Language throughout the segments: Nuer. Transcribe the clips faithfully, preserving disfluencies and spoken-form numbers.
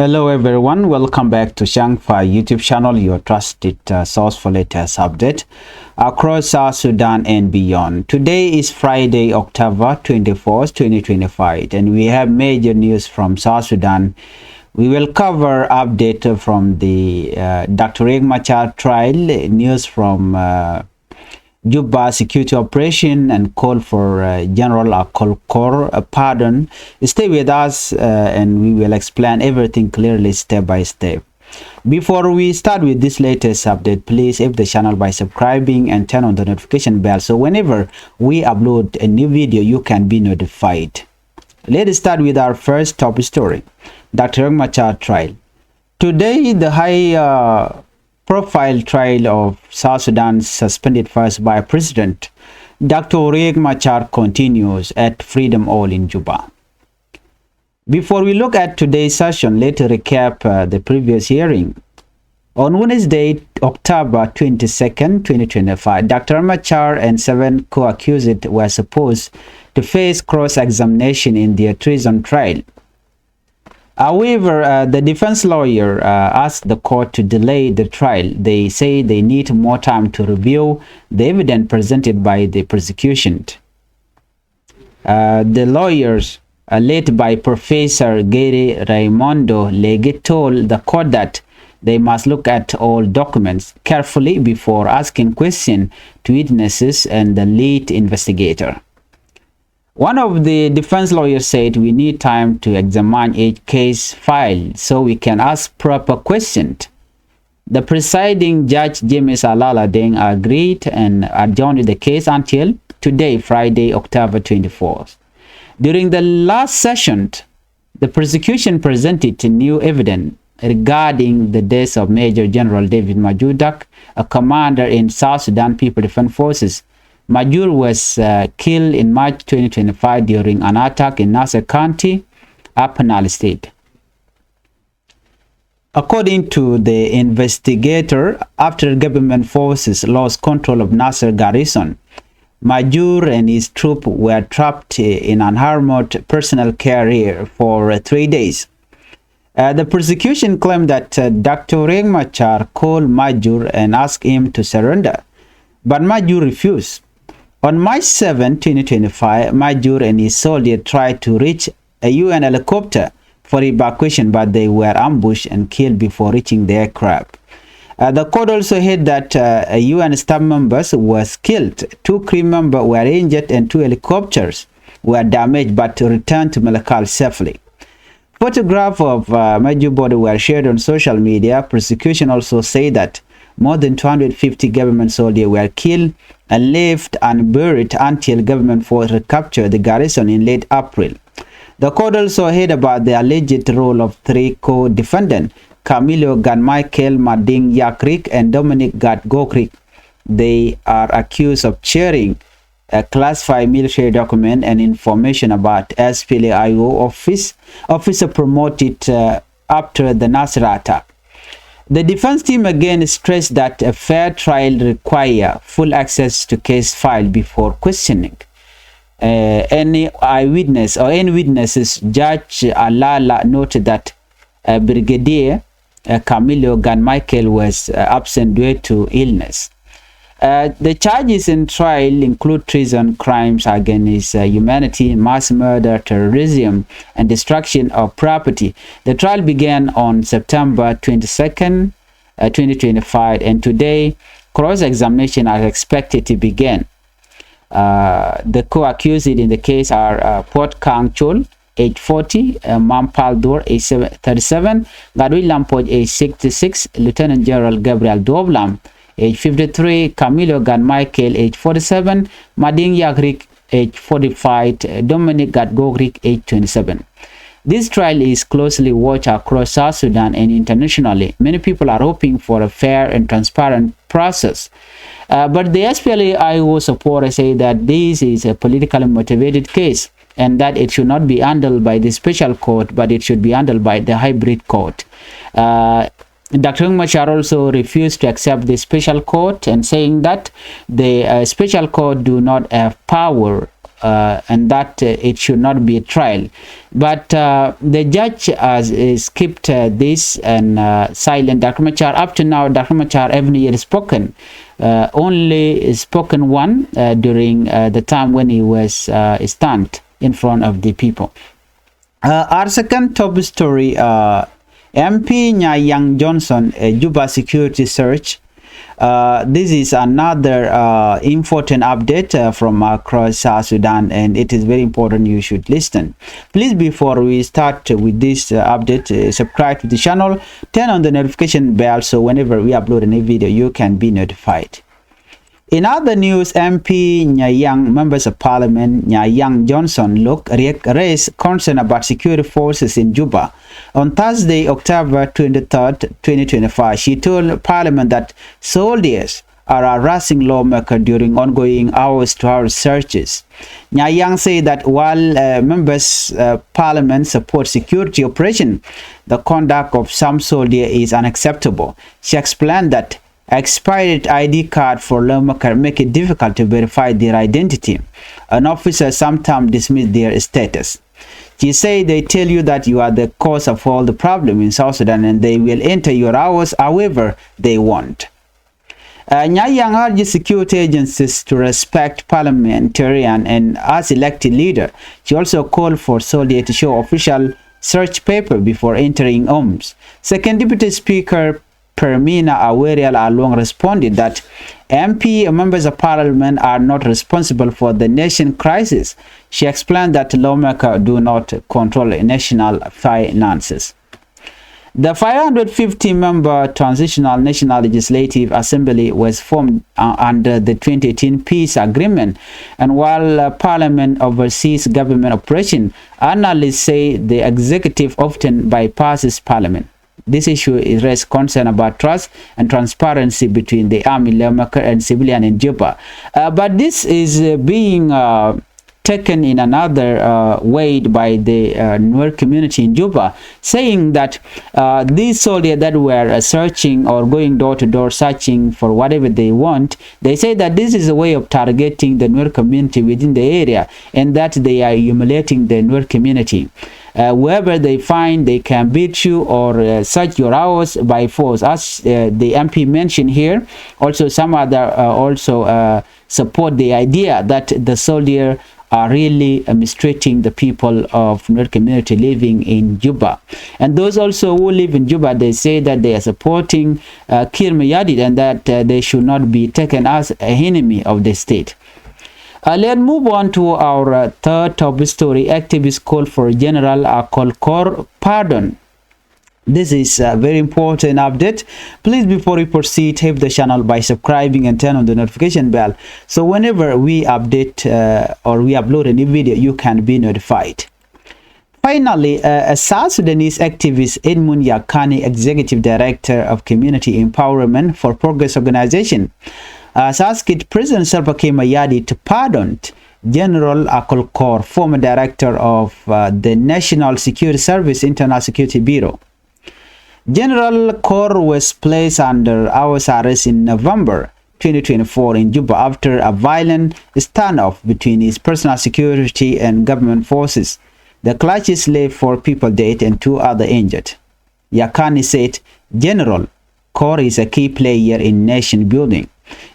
Hello everyone, welcome back to Shangfa YouTube channel, your trusted uh, source for latest update across South Sudan and beyond. Today is Friday, October twenty-fourth, twenty twenty-five, and we have major news from South Sudan. We will cover update from the uh, Doctor Riek Machar trial, news from uh, Juba security operation and call for uh, General Akol Kor a pardon. Stay with us uh, and we will explain everything clearly step by step. Before we start with this latest update, please help the channel by subscribing and turn on the notification bell so whenever we upload a new video, you can be notified. Let's start with our first top story, Doctor Riek Machar trial. Today, the high uh, profile trial of South Sudan's suspended First Vice President, Doctor Riek Machar, continues at Freedom Hall in Juba. Before we look at today's session, let's recap uh, the previous hearing. On Wednesday, October twenty-second, twenty twenty-five, Doctor Machar and seven co-accused were supposed to face cross-examination in their treason trial. However, uh, the defense lawyer uh, asked the court to delay the trial. They say they need more time to review the evidence presented by the prosecution. Uh, the lawyers, uh, led by Professor Gary Raimondo Lege, told the court that they must look at all documents carefully before asking questions to witnesses and the lead investigator. One of the defense lawyers said, "We need time to examine each case file so we can ask proper questions." The presiding judge, James Alala Deng, agreed and adjourned the case until today, Friday, October twenty-fourth. During the last session, the prosecution presented new evidence regarding the death of Major General David Majur Dak, a commander in South Sudan People Defense Forces. Majur was uh, killed in March twenty twenty-five during an attack in Nasir County, Upper Nile State. According to the investigator, after government forces lost control of Nasir garrison, Majur and his troop were trapped in an armored personnel carrier for uh, three days. Uh, the prosecution claimed that uh, Doctor Riek Machar called Majur and asked him to surrender, but Majur refused. On March seventh, twenty twenty-five, Majur and his soldier tried to reach a U N helicopter for evacuation, but they were ambushed and killed before reaching the aircraft. Uh, the court also heard that uh, a U N staff member was killed, two crew members were injured, and two helicopters were damaged but returned to Malakal safely. Photograph of uh, Majur body were shared on social media. Prosecution also said that more than two hundred fifty government soldiers were killed and left unburied until government force recaptured the garrison in late April. The court also heard about the alleged role of three co-defendants, Camilo Gan Michael, Mading Yakrik, and Dominic Gat Gokrik. They are accused of sharing a classified military document and information about S P L A I O office, officer promoted uh, after the Nasir attack. The defense team again stressed that a fair trial require full access to case file before questioning. Uh, any eyewitness or any witnesses, Judge Alala noted that uh, Brigadier uh, Camilo Gan Michael was uh, absent due to illness. Uh, the charges in trial include treason, crimes against uh, humanity, mass murder, terrorism, and destruction of property. The trial began on September twenty-second, uh, twenty twenty-five, and today cross-examination are expected to begin. Uh, the co-accused in the case are uh, Puot Kang Chol, age forty, uh, Mam Pal Dur, age thirty-seven, Gatwech Lam Puoc, age sixty-six, Lieutenant General Gabriel Duop Lam, age fifty-three, Camilo Gan Michael, age forty-seven, Mading Yakrik, age forty-five, uh, Dominic Gat Gokrik, age twenty-seven. This trial is closely watched across South Sudan and internationally. Many people are hoping for a fair and transparent process. Uh, but the S P L A I O supporters say that this is a politically motivated case and that it should not be handled by the special court, but it should be handled by the hybrid court. Uh, Doctor Riek Machar also refused to accept the special court and saying that the uh, special court do not have power uh, and that uh, it should not be a trial. But uh, the judge has uh, skipped uh, this and uh, silent Doctor Machar. Up to now, Doctor Machar haven't yet spoken. Uh, only spoken one uh, during uh, the time when he was uh, stand in front of the people. Uh, our second top story, uh, M P Nyayang Johnson, a Juba security search. Uh, this is another uh, important update uh, from across South Sudan, and it is very important you should listen. Please, before we start with this uh, update, uh, subscribe to the channel, turn on the notification bell, so whenever we upload a new video, you can be notified. In other news, M P Nyayang, members of parliament Nyayang Johnson Lok Riek, raised concern about security forces in Juba. On Thursday, October twenty-third, twenty twenty-five, she told parliament that soldiers are harassing lawmakers during ongoing hours-to-hour searches. Nyayang said that while uh, members uh, parliament support security operation, the conduct of some soldier is unacceptable. She explained that expired I D card for lawmaker make it difficult to verify their identity. An officer sometimes dismiss their status. She say they tell you that you are the cause of all the problem in South Sudan and they will enter your house however they want. Uh, Nyayang urged security agencies to respect parliamentarian and as elected leader. She also called for soldier to show official search paper before entering homes. Second Deputy Speaker Permina Awerial Along responded that M P members of parliament are not responsible for the nation crisis. She explained that lawmakers do not control national finances. The five hundred fifty member Transitional National Legislative Assembly was formed uh, under the twenty eighteen peace agreement, and while uh, parliament oversees government operation, analysts say the executive often bypasses parliament. This issue is raised concern about trust and transparency between the army lawmaker and civilian in Juba. Uh, but this is uh, being uh, taken in another uh, way by the uh, Nuer community in Juba, saying that uh, these soldiers that were uh, searching or going door to door searching for whatever they want, they say that this is a way of targeting the Nuer community within the area, and that they are humiliating the Nuer community. Uh, wherever they find, they can beat you or uh, search your house by force. As uh, the M P mentioned here, also some other uh, also uh, support the idea that the soldier are really uh, mistreating the people of Nuer community living in Juba. And those also who live in Juba, they say that they are supporting uh, Kiir Mayardit and that uh, they should not be taken as an enemy of the state. Uh, let's move on to our uh, third top story. Activists call for General Akol Kor pardon. This is a very important update. Please, before we proceed, hit the channel by subscribing and turn on the notification bell. So whenever we update uh, or we upload a new video, you can be notified. Finally, uh, a South Sudanese activist, Edmund Yakani, Executive Director of Community Empowerment for Progress Organization, uh, has asked President Salva Kiir Mayardit to pardon General Akol Kor, former director of uh, the National Security Service Internal Security Bureau. General Kor was placed under house arrest in November twenty twenty-four in Juba after a violent standoff between his personal security and government forces. The clashes left four people dead and two other injured. Yakani said, General Kor is a key player in nation building,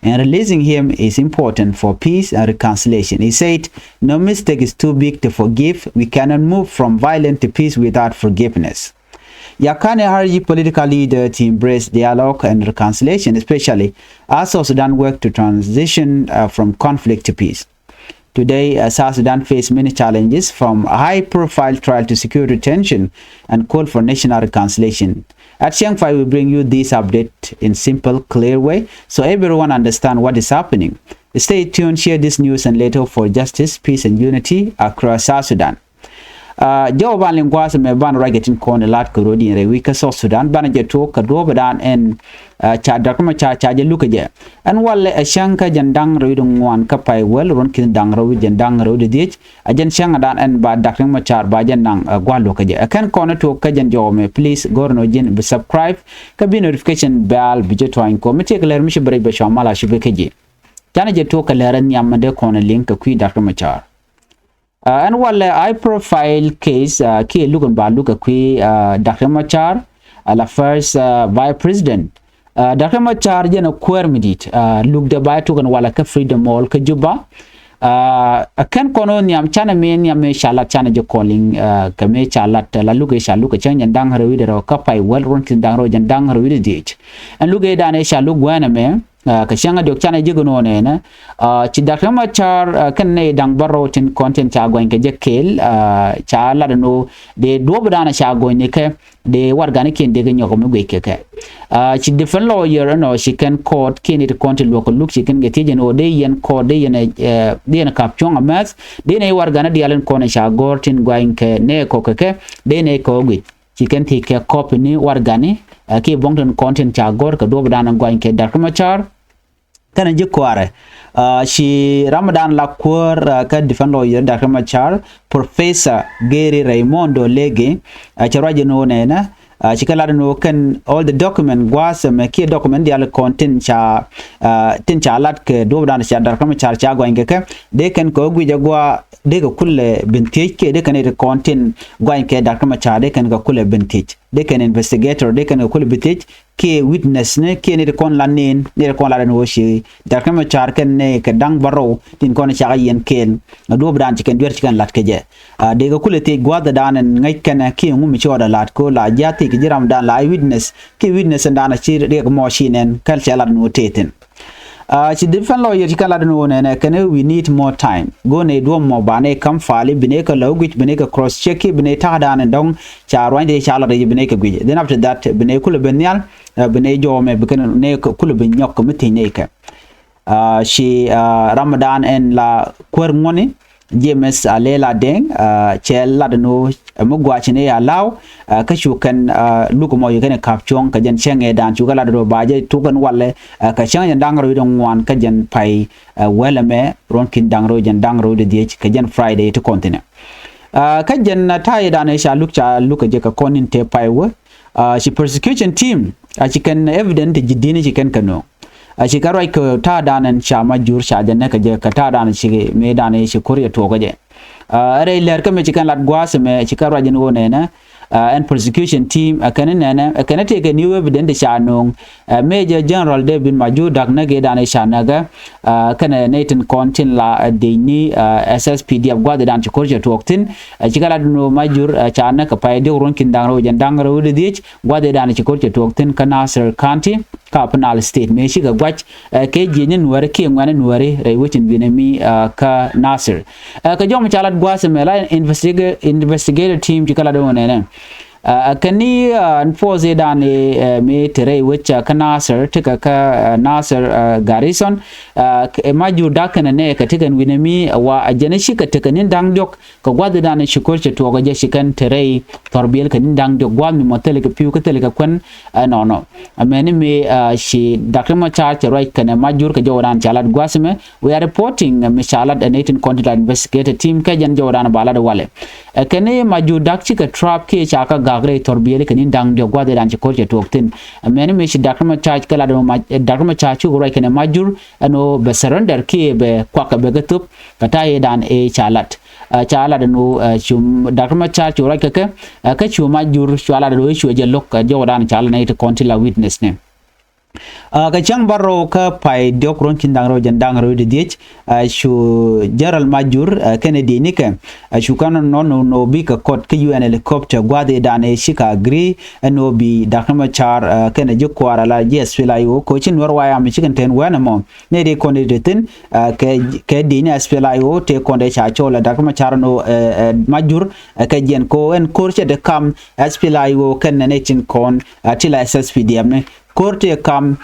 and releasing him is important for peace and reconciliation. He said, no mistake is too big to forgive. We cannot move from violence to peace without forgiveness. Yakani urged political leaders to embrace dialogue and reconciliation, especially as South Sudan work to transition uh, from conflict to peace. Today, uh, South Sudan face many challenges, from high-profile trial to security tension, and call for national reconciliation. At Chiang Fai, we bring you this update in simple, clear way, so everyone understand what is happening. Stay tuned, share this news, and let's hope for justice, peace, and unity across South Sudan. Jɔw ban liŋ gua̱a̱th mɛ ban ruac kɛ tin kɔn lat kɛ rot in rɛy wi̱c kä South Sudan ban jɛ tuɔk kɛ duɔ̱ɔ̱p dan ɛn ca dak mɛ ca ca jɛ luk kɛ jɛ. Ɛn walɛ ɛ cäŋ kä jɛn da̱ŋ rɛw di ŋuan kä pay wäl ruɔ̱n ki̱n da̱ŋ rɛw jɛn da̱ŋ rɛw di dhiec. Ɛ jɛn cäŋ dan ɛn ba dak mɛ car ba jɛ naŋ gua̱a̱th luk kɛ jɛ. Ɛ kɛn kɔn tuɔk kä jɛn jɔw mɛ, please go̱r nɔ ji̱n bi subscribe kä bi notification bell bi jɛ tuany kɔ mi tiek lɛr mi ci bi rɛc bɛ cua mal a ci bi kä ji̱. Canɛ jɛ tuɔk kɛ lɛr ɛ nhiam mɛ dee kɔn liŋ kɛ kui̱ dak mɛ car. Ɛn walɛ high profile case kiɛ luk in ba luk ɛ kui̱ Doctor Machar, la first vice president. Doctor Machar jɛn ɛ kuäär mi di̱i̱t, luk dee ba ɛ tuk ɛn walɛ kä Freedom Hall kä Juba. Ɛ kɛn kɔn ɣöö nhiam canɛ mëë nhiam mëë ca lat canɛ jɛ kɔliŋ kɛ mëë ca lat la luk ɛ ca luk ɛ cäŋ jɛn da̱ŋ rɛw wi̱cdɛ rɛw kä pay wäl ruɔ̱n ki̱n da̱ŋ rɛw jɛn da̱ŋ rɛw wi̱cdɛ dhiec. Ɛn luk ɛ danɛ ca luk guɛɛnɛ mɛ kɛ cäŋ ɛ diɔk canɛ ji̱ gɛ no̱o̱nɛ nɛ. Ci Doctor Machar kɛn nɛy da̱ŋ bärɔw tin kɔn tin ca gɔny kɛ jɛ kɛɛl, ca lat ɛn ɣöö dee duɔ̱ɔ̱p danɛ ca gɔny ni kɛ dee warɛganikiɛn dee kɛ nyɔk mi guic kɛ kɛ. Ci defense lawyer ɛnɔ ci kɛn court kiɛn it kɔn ti luɔk kɛ luk ci kɛn kɛ thiec ɛn ɣöö dee yɛn court dee yɛn dee yɛn kap cuɔ̱ŋ amɛth dee nɛy warɛgani diaal in kɔn ca gɔ̱r tin guany kɛ nɛy kɔk kɛ kɛ dee nɛy kɔk guic. Ci kɛn thiec kɛ copy ni warɛgani kiɛ buɔ̱ŋ tin kɔn tin ca gɔ̱r kɛ duɔ̱ɔ̱p danɛ guany kɛ Doctor Machar. Kɛnɛ ji̱ kuaarɛ ci ramdan la kuäär kä defense lawyer Doctor Machar, Professor Gary Raymondo Lege, cɛ ruac in ɣöö nɛnɛ ci kɛ lat in ɣöö kɛn all the document gua̱a̱th ɛmɛ kiɛ document diaal kɔn tin ca tin ca lat kɛ duɔ̱ɔ̱p dan ca Doctor Machar ca gɔny kɛ kɛ dee kɛn kɛ ɣöö guic ɛ gua̱a̱ dee kɛ kulɛ bin thiec kiɛ dee kɛn it kɔn tin gɔny kɛ Doctor Machar dee kɛn kɛ kulɛ bin thiec dee kɛn investigator dee kɛn kɛ kulɛ bin thiec kiɛ witness ni kiɛ ni ti kɔn la nin ni ti kɔn la den wä ci Doctor Machar kɛn ni kɛ da̱ŋ bärɔw tin kɔn cakɛ yɛn kɛɛl. Duɔ̱ɔ̱p dan ci kɛn duer ci kɛn lat kɛ jɛ. Dee kɛ kulɛ thiec gua̱th dan ɛn ŋäc kɛn kiɛ ŋu mi ci ɣɔt a lat ko la jiath thiec kɛ ji̱ ram dan la witness kiɛ witness dan ci riɛk mɔ ci nɛn kɛl cɛ lat ni wä tëë thin. Ci defense lawyer ci kɛn lat ni wä nɛnɛ kɛn we need more time. Go̱o̱nɛ duɔ̱ɔ̱p mɔ banɛ kam fali binɛ kɛ lɛ wä guic binɛ kɛ cross check kiɛ binɛ ta̱a̱ dan ɛn dɔ̱ŋ ca ruany ti ca lat rɛy binɛ kɛ guic. Then after that binɛ kulɛ ben nhial, binɛ jɔɔmɛ bikɛn nɛ kulɛ ben nyɔk kɛ mi thiec nɛ kɛ. Ci ramdan ɛn la kuäär ŋuɔni James Alela Deng cɛ lat ni mi gua̱a̱ ci ni ya law kä cu kɛn luk mɔ yi kɛn kap cuɔ̱ŋ kɛ jɛn cäŋ ɛ dan cu kɛ lat ni ba jɛ tuk kɛn walɛ kɛ cäŋ jɛn da̱ŋ rɛw wi̱cdɛ ŋuan kä jɛn pay wäl ɛmɛ ruɔ̱n ki̱n da̱ŋ rɛw jɛn da̱ŋ rɛw wi̱cdɛ dhiec kɛ jɛn Friday ti kɔn thinɛ. Kä jɛn ta̱a̱ i̱ danɛ ca luk ca luk kɛ jɛ kɛ kɔn in te pay wä. Ci prosecution team a ci kɛn evident ti ji̱ di̱n ci kɛn kɛ no̱o̱ŋ. A ci kɛ ruac kɛ ta̱a̱ danɛ ca ma jur ca jɛ nɛ kɛ jɛ kɛ ta̱a̱ danɛ ci mëë danɛ ci ko̱r yɛ tuɔɔk kɛ jɛ. Rɛy lɛr kä mɛ ci kɛn lat gua̱a̱th mɛ ci kɛ ruac in ɣöö nɛnɛ. Ɛn prosecution team ɛ kɛn nɛnɛ ɛ kɛn tëëkɛ new evident ti ca no̱o̱ŋ. Major General David Majur Dak näk i̱ danɛ ca näk ɛ kɛnɛ nɛy tin kɔn tin la dec ni S S P D F gua̱th i̱ dan ci ko̱r cɛ tuɔɔk thi̱n. Ci kɛ lat ni Majur ca näk kɛ pay diɔk ruɔ̱n ki̱n da̱ŋ rɛw jɛn da̱ŋ rɛw wi̱cdɛ dhiec gua̱th i̱ dan ci ko̱r cɛ tuɔɔk thi̱n kä Nasir County kä Upper Nile State mëë cikɛ gua̱c kɛ jiëc ni nuääri kiɛ ŋuɛ̈ni nuääri rɛy wecin binɛ mi kä Nasir. Kɛ jɔm ca lat gua̱a̱th mɛ la investigator team ci kɛ lat ni wä nɛnɛ. Ɛ kɛn ni ɛn puɔth i̱ dan i̱ mi te rɛy wec kä Nasir tekɛ kä Nasir garrison. Ɛ Majur Dak kɛnɛ nɛ kɛ tekɛn wi̱nɛ mi wa ɛ jɛn i̱ cikɛ tekɛ ni̱n da̱ŋ diɔ̱k kɛ gua̱th i̱ dan i̱ ci ko̱r cɛ tuɔɔk ɛ jɛ ci kɛn te rɛy thɔr biɛl kɛ ni̱n da̱ŋ diɔ̱k gua̱th mi mɔ thilɛ kɛ pi̱w kä thilɛ kɛ kuän. Ɛnɔnɔ ɛmɛni mi ci Doctor Machar cɛ ruac kɛnɛ Majur kɛ jɔwdan ca lat gua̱th mɛ. We are reporting mi ca lat ɛ nɛy tin kɔn ti la investigator team kɛ jɛn jɔwdan ba lat walɛ. Ɛ kɛn i̱ Majur Dak cikɛ trap kiɛ ca kä gak rɛy thɔr biɛli kɛ ni̱n da̱ŋ diɔ̱k gua̱th i̱ dan ci ko̱r cɛ tuɔɔk thi̱n. Ɛmɛni mi ci Doctor Machar kɛ lat Doctor Machar cuk ruac kɛnɛ Majur ɛn ɣöö bɛ surrender kiɛ bɛ kuak kɛ bɛ kɛ thop kɛ ta̱a̱ i̱ dan i̱ ca lat. Ca lat ɛn ɣöö cu Doctor Machar cu ruac kɛ kɛ kä cu Majur cua lat ɛn ɣöö i̱ cuɛ jɛ lo̱k jɔwdan ca lat nɛy ti kɔn ti la witness ni. Kɛ cäŋ bärɔw kä pay diɔ̱k ruɔ̱n ki̱n da̱ŋ rɛw jɛn da̱ŋ rɛw di dhiec. Cu General Majur kɛnɛ diec nikɛ cu kɛn nɔn nɔ bikɛ kɔt kä U N helicopter gua̱th i̱ dan i̱ cikɛ agree ɛn ɣöö bi Doctor Machar kɛnɛ ji̱ kuaar ala ji̱ S P L A I O kɛ ɣöö ci Nuɛr White Army cikɛn ten wɛn ɛmɔ nɛ di kɔn di thi̱n. Kɛ diec ni S P L A I O tëë kɔn dee ca cɔl ɛ Doctor Machar ɛn ɣöö Majur kɛ jiɛn kɛ ɣöö ɛn ko̱r cɛ dee kam S P L A I O kɛn nɛ nɛ tin kɔn ti la S S P D F ni. Ko̱r tëë kam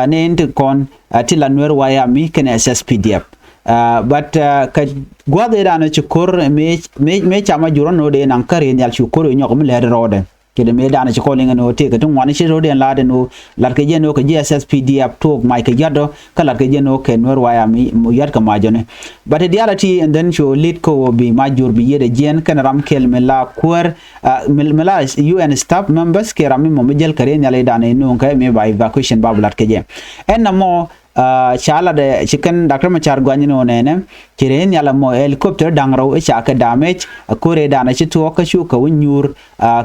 ni in ti kɔn ti la Nuɛr White Army kɛnɛ S S P D F. But kɛ gua̱th i̱ dan ci ko̱r mëë ca Majur ɛn ɣöö dee naŋ kä ri̱i̱n nhial cu ko̱r i̱ nyɔk mi lɛɛt rɔɔdɛ. Kɛ dee mëë dan ci kɔn liŋ ɛn ɣöö tëëkɛ ti ŋuani ci rɔɔdɛ ɛn la̱a̱t ɛn ɣöö latkɛ jɛ ɛn ɣöö kɛ ji̱ S S P D F tuɔɔk mac kɛ yɔ̱t ɔ kä latkɛ jɛ ɛn ɣöö kɛ Nuɛr White Army yɔ̱t kɛ mac ɔ ni. But diaal a ti and then cu lit kä ɣöö bi Majur bi yiëëdɛ jiɛɛn kɛnɛ ram kɛl mi la kuäär mi la U N staff members kiɛ ram mi mɔ mi jäl kɛ ri̱i̱n nhial i̱ dan i̱ nuŋ kɛ mi ba evacuation ba bi lat kɛ jɛ. Ɛn nɔmɔ Ca lat ɛ ci kɛn Doctor Machar guanyni wä nɛnɛ ci rɛy nhial ɛmɔ helicopter da̱ŋ rɛw i̱ ca kɛ damage ɛ ko̱r ëëdan ɛ ci tuɔɔk kä cu kɛ wä nyuur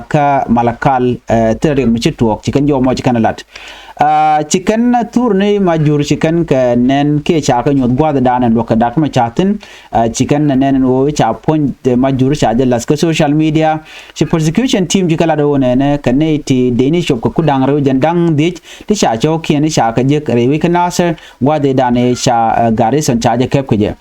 kä Malakal. Thil riɛk mi ci tuɔɔk ci kɛn jɔw mɔ ci kɛn lat. Ci kɛn thurni ma jur ci kɛn kɛ nɛn kiɛ ca kɛ nyuɔth gua̱thdan ɛn luɔk kɛ Doctor Machar thi̱n. Ci kɛn nɛn ɛn ɣöö ca puɔ̱ny ma jur ca jɛ lath kä social media. Ci prosecution team ci kɛ lat ɣöö nɛnɛ kɛ nɛy ti deni cop kɛ ku da̱ŋ rɛw jɛn da̱ŋ dhiec ti ca cɔwkiɛn i̱ ca kɛ jek rɛy wec kä Nasir gua̱dhidan ëë ca Garrison ca jɛ kɛp kɛ jɛ.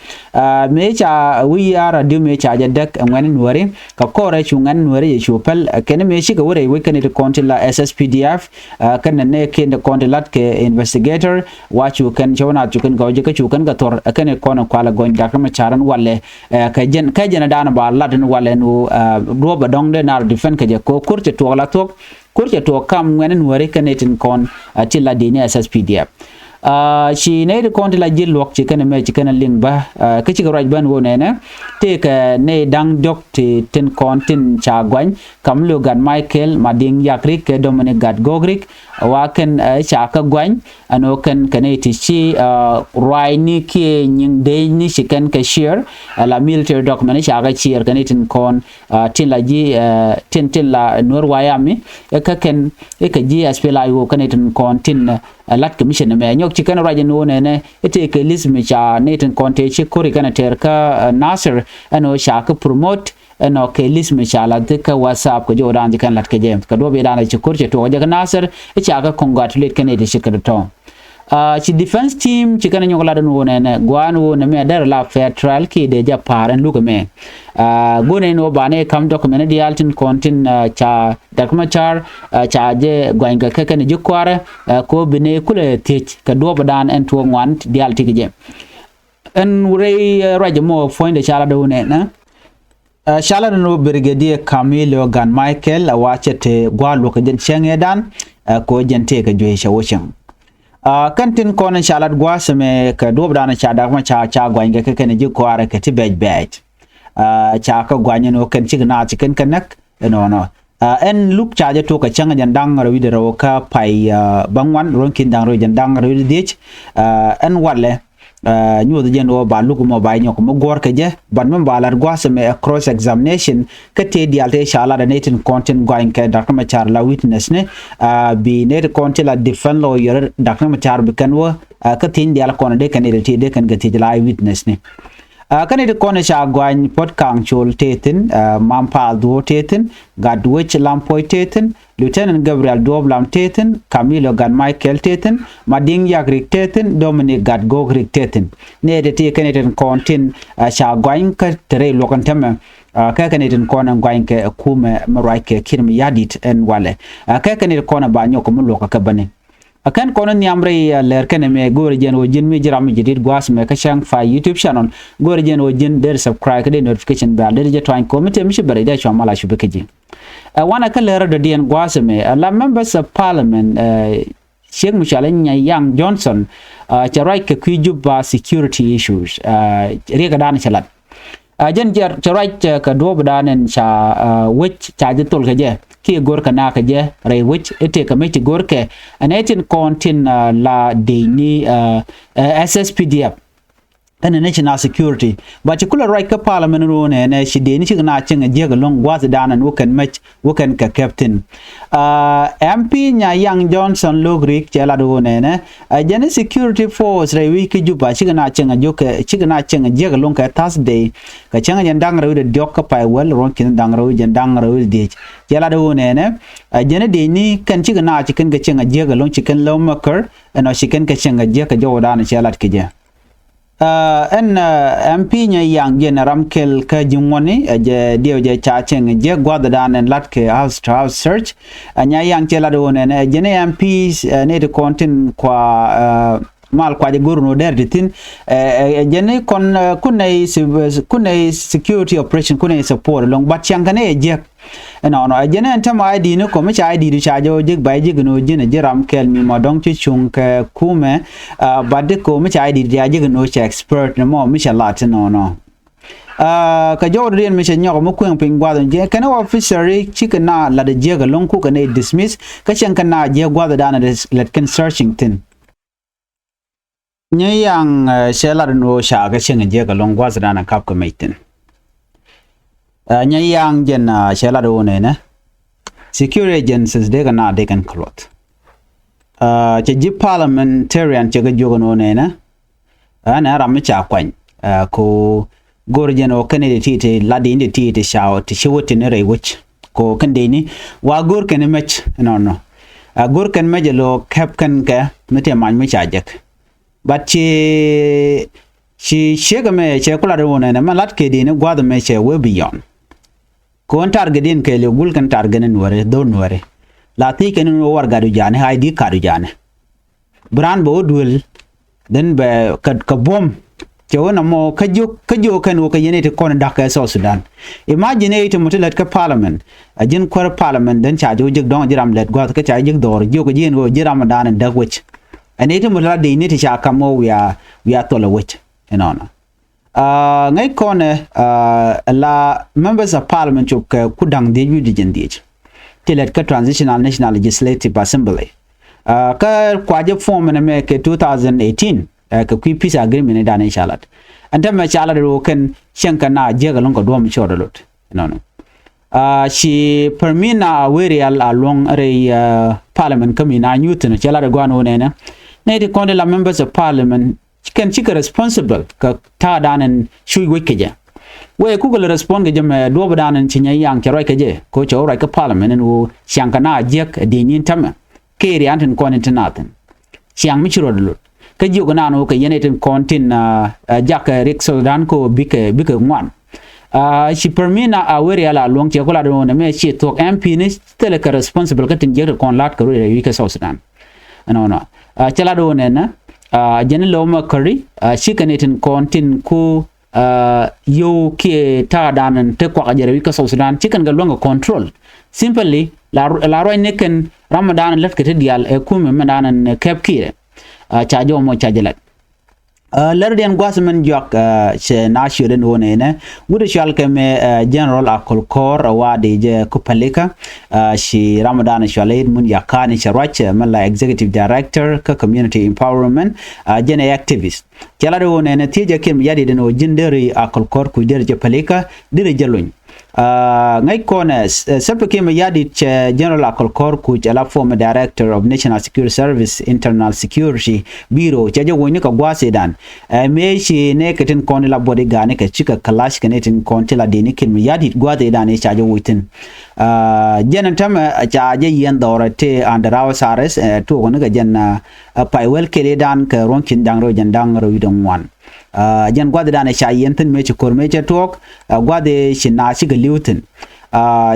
Mëë ca wi̱i̱ ar adiu mëë ca jɛ däk ɛ ŋuɛ̈ni nuääri kɛ kɔrɛ cu ŋuɛ̈ni nuääri jɛ cu päl kɛn mëë cikɛ wä rɛy wec kɛn i̱ ti kɔn ti la S S P D F. Kɛn nɛ nɛ kiɛn ti kɔn ti lat kɛ investigator wa cu kɛn cɛ wä na cu kɛn gɔw jɛ kä cu kɛn kɛ thor kɛn i̱ kɔn i̱ kualɛ gɔny Doctor Machar ɛn walɛ. Kɛ jɛn kɛ jɛn ɛ da̱a̱n ba lat ɛn walɛ ɛn ɣöö duɔ̱ɔ̱p ɛ dɔ̱ŋ dee nar defend kɛ jɛ kɛ ɣöö ko̱r cɛ tuɔɔk la thuɔ̱k. Ko̱r cɛ tuɔɔk kam ŋuɛ̈ni nuääri kɛn i̱ tin kɔn ti la dini S S P D F. Ci nɛy ti kɔn ti la ji̱ luɔk ci kɛn mɛ ci kɛn liŋ bä kä cikɛ ruac bän wä nɛnɛ. Tëëkɛ nɛy da̱ŋ diɔ̱k ti tin kɔn tin ca guany kam Logan Michael, Madiŋ Yak Rik kɛ Dominic Gat Gok Rik. Wa kɛn ca kä guany ɛn ɣöö kɛn kɛ nɛy ti ci ruaacni kiɛ nyiŋ dëëcni ci kɛn kɛ share la military document ca kɛ share kɛ nɛy tin kɔn tin la ji̱ tin tin la Nuer White Army. Kä kɛn i̱ kɛ ji̱ S P L A I O kɛn i̱ tin kɔn tin lat kɛ mission mɛ nyɔk ci kɛn ruac in wä nɛnɛ i̱ tëë kɛ list mi ca ni tin kɔn tëë ci ko̱ri kɛn tɛɛr kä Nasir ɛn ɣöö ca kä promote ɛn ɣöö kɛ list mi ca lat kä WhatsApp kɛ jɔw dan ci kɛn lat kɛ jɛ kɛ duɔ̱p i̱ dan ci ko̱r cɛ tuɔɔk jɛ kä Nasir i̱ ca kä congratulate kɛn i̱ ti ci kɛ tɔ̱. Ci defense team ci kɛn nyɔk lat ɛn wä nɛnɛ gua̱a̱n wä nɛ mɛ dɛr la fair trial kiɛ dee jɛ pa̱a̱r ɛn luk ɛmɛ. Gua̱a̱n ɛn wä banɛ kam document diaal tin kɔn tin ca Doctor Machar ca jɛ guanykɛ kɛ kɛn ji̱ kuarɛ. Ko bi ni kulɛ thiec kɛ duɔ̱ɔ̱pdan ɛn tuɔɔk ŋuan diaal ti kɛ jɛ. Ɛn rɛy ruac ɛmɔ puɔ̱nydɛ ca lat ɛn wä nɛnɛ. Ca lat ɛn ɣöö Brigadier Camilo Gat Michael a wa cɛ te gua̱a̱r luɔ̱k kɛ jɛn cäŋ ëëdan. Kɛ ɣöö jɛn tëëkɛ juey cɛ wä cäŋ. Kɛn tin kɔn ca lat gua̱a̱th ɛmɛ kɛ duɔ̱ɔ̱pdan ca Doctor Machar ca guany kɛ kɛ kɛn ji̱ kɔaarɛ kɛ ti bɛc bɛɛc. Ca kɛ guany ɛn ɣöö kɛn cik naath ci kɛn kɛ näk ɛnɔnɔ. Ɛn luk ca jɛ tok kɛ cäŋ jɛn da̱ŋ rɛw wi̱cdɛ rɛw kä pay bäŋuan ruɔ̱n ki̱n da̱ŋ rɛw jɛn da̱ŋ rɛw wi̱cdɛ dhiec. Ɛn walɛ nyuɔth jɛn ɣöö ba luk mɔ ba nyɔk mi guɔ̱r kɛ jɛ ban mi ba lat gua̱a̱th ɛmɛ ɛ cross examination. Kä tëë diaal tëë ca lat ɛ nɛy tin kɔn tin guany kɛ Doctor Machar la witness ni. Bi nɛy tin kɔn tin la defense lawyer Doctor Machar bi kɛn wä kä thieny diaal kɔn dee kɛn ɛ ti dee kɛn kɛ thiec la witness ni. Kä nɛy tin kɔn ca guany Puot Kaŋ Col tëë thi̱n, Mam Paal Dhuɔ̱ɔ̱r tëë thi̱n, Gat Wec Lam Puɔc tëë thi̱n, Lieutenant Gabriel Duɔ̱ɔ̱p Lam tëë thi̱n, Camilo Gat Michael tëë thi̱n, Madiŋ Yak Rik tëë thi̱n, Dominic Gat Gok Rik tëë thi̱n. Nɛy ti ti kɛn i̱ tin kɔn tin ca guany kä te rɛy luɔ̱k ɛn tämɛ. Kä kɛn i̱ tin kɔn ɛn guany kɛ kumɛ mi ruac kɛ Kiir Mayardit ɛn walɛ. Kä kɛn i̱ tin kɔn ɛ ba nyɔk mi luɔ̱k kɛ bäni. Ɛ kɛn kɔn nhiam rɛy lɛr kɛn ɛmɛ go̱o̱rɛ jɛn ɣöö ji̱n mi ji̱ ram mi ji̱ dit gua̱a̱th mɛ kä Cäŋ Fay YouTube channel. Go̱o̱rɛ jɛn ɣöö ji̱n dee subscribe kä dee notification bell dee jɛ tuany ko̱mi tëë mi ci bɛrɛ dee cuam mal a cupi kä ji̱. Ɛ wanɛ kä lɛr dɔ̱diɛn gua̱a̱th ɛmɛ ɛ la members of parliament ɛ ciek mi cɔal i̱ Nyayaŋ Johnson. Cɛ ruac kɛ kui̱ Juba security issues ɛ riɛkɛ da̱a̱n cɛ lat. Ɛ jɛn cɛ ruac kɛ duɔ̱ɔ̱pdan ɛn ca wec ca ji̱ thol kɛ jɛ kiɛ go̱r kɛ naak kɛ jɛ rɛy wec i̱ tëëkɛ mec ti go̱r kɛ ɛn ɛ tin kɔn tin la dec ni ɛ S S P D F. Ɛn ɛ national security ba ci kulɛ ruac kä parliament ɛn ɣöö nɛ ɛn ɛ ci dec ni cikɛ naak cieŋ ɛ jiäk ɛlɔ̱ŋ gua̱thdan ɛn wä kɛn mec wä kɛn kɛ kɛp thi̱n. Ɛ MP Nyayaŋ Johnson Lok Rik cɛ lat ɣöö nɛnɛ ɛ jɛn i̱ security force rɛy wi̱c kä Juba cikɛ na cieŋ a jiök kɛ cikɛ na cieŋ a jiäk ɛlɔ̱ŋ kɛ Thursday. Kɛ cäŋ jɛn da̱ŋ rɛw wi̱cdɛ diɔ̱k kä pay wäl ruɔ̱n ki̱n da̱ŋ rɛw wi̱c jɛn da̱ŋ rɛw wi̱cdɛ dhiec. Cɛ lat ɣöö nɛnɛ ɛ jɛn i̱ dec ni kɛn cikɛ na ci kɛn kɛ cieŋ a jiäk ɛlɔ̱ŋ ci kɛn lo̱m ɛ kär ɛnɔ ci kɛn kɛ cieŋ a jiäk kɛ jɔwdan cɛ lat kɛ jɛ. Ɛn MP Nyayaŋ jɛn ram kɛl kä ji̱ ŋuɔ̱ni ɛ jɛ diɛw jɛ ca cieŋ jiäk gua̱thdan ɛn lat kɛ house to house search. Ɛ Nyayaŋ cɛ lat ɣöö nɛnɛ ɛ jɛn i̱ MPs ɛ nɛy ti kɔn tin kua mal kuacɛ go̱r nɔ dɛr ti thi̱n. Ɛ jɛn i̱ kɔn kunɛ kunɛ security operation kunɛ support ɛlɔ̱ŋ bat ciaŋ kɛn ɛ jiäk. Ɛnɔnɔ ɛ jɛn ɛn tämɛ I D ni kɔ mi ca I D du ca jɛ wä ji̱k ba ji̱k ni wä ji̱n ɛ ji̱ ram kɛl mi mɔ dɔ̱ŋ ci cuŋ kɛ kumɛ. Bat di kɔ mi ca I D du ca ji̱k ni wä cɛ expert ni mɔ mi cɛ lat ɛnɔnɔ. Kɛ jɔwdɛ diɛn mi cɛ nyɔk mi kueŋ piny gua̱th ɛn ji̱ kɛn ɛ officer i̱ cikɛ na lat ɛ jiäk ɛlɔ̱ŋ kukɛ ni dismiss kä cɛŋ kɛ na jiäk gua̱thdan ɛ lɛt kɛn searching thi̱n. Nyayaŋ cɛ lat ni ɣöö ca kɛ cieŋ jiäk ɛlɔ̱ŋ gua̱thdan ɛ kap kɛ mec thi̱n. Nyayaŋ jɛn cɛ lat ɣöö nɛnɛ security agencies dee kɛ na dee kɛn kɛ luɔth. Cɛ ji̱ parliamentarian cɛ kɛ jiök ɛn ɣöö nɛnɛ ɛn ɛ ram mi ca kuany ko go̱r jɛn ɣöö kɛn i̱ ti ti lat i̱ ti ti ca ti ci wä ti ni rɛy wec ko kɛn dee ni wa go̱r kɛn i̱ mec ɛnɔnɔ. Go̱r kɛn mec ɛ lo̱ kɛp kɛn kɛ mi ti mac mi ca jek. But ci ci ciek ɛmɛ cɛ ku lat ɣöö nɛnɛ mɛ lat kɛ dee ni gua̱th ɛmɛ cɛ wee beyond. Kɔn target in kɛɛliw gul kɛn target in nuɛri dho̱r nuɛri. La thiec kɛn in wä warɛgadu ja̱a̱ni, I D card ja̱a̱ni. Bi raan bɛ wä duel then bɛ kɛ buɔ̱m. Cɛ wä nɔmɔ kä jiök kä jiök kɛn wä kɛ yɛn iti kɔn da̱k kɛ South Sudan. Imagine iti mɔ ti lät kä parliament a ji̱n kuäär parliament then ca ji̱ wä ji̱k dɔ̱ŋ ji̱ ram lät gua̱th kä ca ji̱ ji̱k dhɔr jiök ji̱ in wä ji̱ ram dan in däk wec. Ɛn iti mɔ ti la di̱c ni ti ca kam wä wiaa wiaa thol ɛ wec. Inɔnɔ ŋäc kɔnɛ la members of parliament cop kɛ ku da̱ŋ dhiec wi̱i̱ di̱c ɛn dhiec ti lät kä transitional national legislative assembly. Kä kuacä form ɛn ɛmɛ kɛ two thousand eighteen kɛ kui̱ peace agreement i̱ dan i̱ ca lat. Ɛn tämɛ ca lat ɛ ɣöö kɛn cieŋ kɛ na jiäk ɛlɔ̱ŋ kɛ duɔ̱ɔ̱m cɔɔt ɛ lot. Inɔnɔ ci Permina Awerial a luɔ̱ŋ rɛy parliament kä mi na nyuth ɛn cɛ lat ɛ gua̱n ɣöö nɛnɛ nɛy ti kɔn ti la members of parliament kɛn cikɛ responsible kɛ ta̱a̱ dan ɛn cuc wec kɛ jɛ. Wee kukɛ lɛ respond kɛ jɛ mɛ duɔ̱ɔ̱p dan ɛn ci Nyayaŋ cɛ ruac kɛ jɛ ko cɛ wä ruac kä parliament ɛn ɣöö ciaŋ kɛ na jiäk ɛ dieny in tämɛ kɛ rian tin kɔn in ti nath ɛn ciaŋ mi ci ruɔt lot. Kä jiök naan wä kɛ yɛn itin kɔn tin jakɛ rik South Sudan ko bikɛ bikɛ ŋuan. Ci Permina Awerial a luɔ̱ŋ cɛ ku lat wä nɛ mɛ ci thuɔ̱k M P ni thilɛ kɛ responsible kä tin jiäk ti kɔn lat kɛ ruɔt rɛy wi̱i̱ kä South Sudan. Ɛnɔnɔ cɛ lat wä nɛ nɛ jɛn lɛ wä mɛ käri ci kɛn itin kɔn tin ku yio̱w kiɛ ta̱a̱ dan in te kuak a jɛ rɛy wi̱i̱ kä South Sudan ci kɛn kɛ luäŋ kɛ control. Simply la la ruac ni kɛn ram mi dan in lät kɛ ti diaal ɛ kumɛ mi dan in kɛp kiɛ. Ca jɔmɔ ca jɛ lät. Lärdiɛn gua̱th mɛn juak cɛ na ciöt ɛn ɣöö nɛnɛ wut cual kɛ mɛ General Akol Kor ɛ wa di jɛ ku Palika. Ci ram dan cual ɛ it mun yakan cɛ ruac mɛ la executive director kä community empowerment jɛn ɛ activist. Cɛ lat ɣöö nɛnɛ thiecɛ kiɛn mi yat it ɛn ɣöö ji̱n deri Akol Kor kuc deri jɛ Palika deri jɛ luny. Ŋäc kɔnɛ Salva Kiir Mayardit cɛ General Akol Kor kuc ala former director of National Security Service Internal Security Bureau cɛ jɛ wonyni kɛ gua̱a̱th idan. Mëë ci nɛ kɛ tin kɔn ti la bodyguard ni kɛ cikɛ kalac kɛ ni tin kɔn ti la dini Kiir Mayardit gua̱a̱th idan i̱ ca jɛ woc thi̱n. Jɛn ɛn tämɛ ca jɛ yiɛn dhɔrɛ ti under house arrest tuɔk ni kɛ jɛn pay wel kɛl idan kɛ ruɔ̱ŋ cin da̱ŋ rɛw jɛn da̱ŋ rɛw wi̱cdɛ ŋuan. Jɛn gua̱dhidan ɛ ca yiɛn thi̱n mëë ci ko̱r mëë cɛ tuɔɔk gua̱dhi ci naath cikɛ li̱w thi̱n.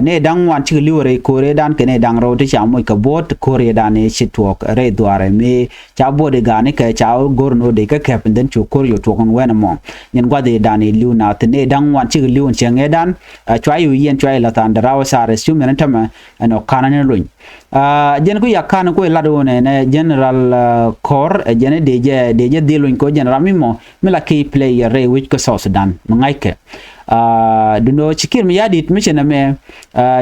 Nɛy da̱ŋ ŋuan cikɛ li̱w rɛy ko̱r ëëdan kɛ nɛy da̱ŋ rɛw ti ca moc kɛ buɔ̱ɔ̱t ko̱r ëëdan ëë ci tuɔɔk rɛy dhuaarɛ mëë ca buɔ̱ɔ̱t i̱ ga̱a̱ni kɛ ca go̱r ni ɣöö dee kä kɛp in dhen cu ko̱r yɛ tuɔɔk in wɛn ɛmɔ. Jɛn gua̱dhidan ëë li̱w naath thi̱n nɛy da̱ŋ ŋuan cikɛ li̱w in cieŋ ëëdan. Cua yɛ wi̱i̱ yɛn cua yɛ la̱th an dee raw saarɛ cu mɛn in tämɛ ɛn ɔ ka̱n ni lony. Jɛn ku yakan ku ilat wun ɛn ɛ General Kor ɛ jɛn ɛ dee jɛ dee jɛ dhil wun kɔ General mi mɔ mi la ki play yɛ rɛy wi̱c kä South Sudan mi ŋa̱ckɛ. Duno ci Kiir Mayardit mi cɛ nɛ mɛ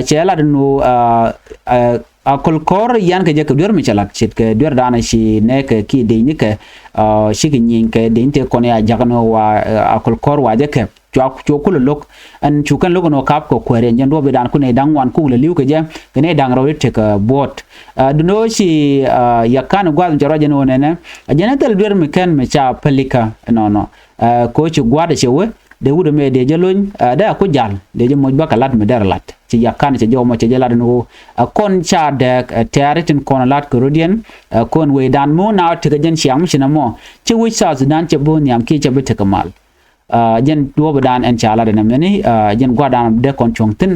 cɛ lat nu Akol Kor yan kɛ jɛ kɛ duer mi cɛ lat ce̱tkɛ duer danɛ ci nɛ kɛ ki dee ni kɛ ci kɛ nyieny kɛ dee ni tëë kɔn ya jak ni wa Akol Kor wa jɛ kɛ. Cua cu kulɛ lo̱k ɛn cu kɛn lo̱k ɛn ɣöö kap kɛ kuääriɛn jɛn duɔ̱ɔ̱pidan ku nɛy da̱ŋ ŋuan kuk lɛ li̱w kɛ jɛ kɛ nɛy da̱ŋ rɛw ti tekɛ buɔ̱ɔ̱t. Duundɛ ɣöö ci yakan gua̱a̱th mi cɛ ruac ɛn ɣöö nɛnɛ a jɛn ɛ thil duer mi kɛn mi ca pälikä ɛnɔnɔ. Kɛ ɣöö ci gua̱a̱th ɛ cɛ wee dee wut ɛmɛ dee jɛ lony dee a ku ja̱l dee jɛ moc bäkɛ la̱t mi derɛ la̱t ci yakan cɛ jɔw mɔ cɛ jɛ la̱t ɛn ɣöö ɛ kɔn ca dɛɛk ɛ tɛ̈ri tin kɔn la̱t kɛ rɔ̱diɛn. Kɔn wecdan mi wä na tekɛ jɛn ciaŋ mi ci nɛmɔ ci wec South Sudan cɛ bi wä nhiam kiɛ cɛ bi tekɛ mal. Jɛn duɔ̱ɔ̱pidan ɛn ca lat ɛn ɛmɛni jɛn gua̱dan dee kɔn cuɔ̱ŋ thi̱n.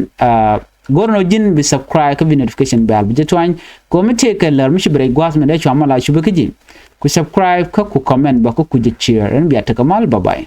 Go̱r nɔ ji̱n bi subscribe kä bi notification bell bi jɛ tuany. Kɛ mi tëëkɛ lär mi ci bi rɛc gua̱a̱th mi dee cua mala cupi kä ji̱ ku subscribe kä ku comment bä kä ku jɛ share ɛn bia tekɛ mal. Bye bye.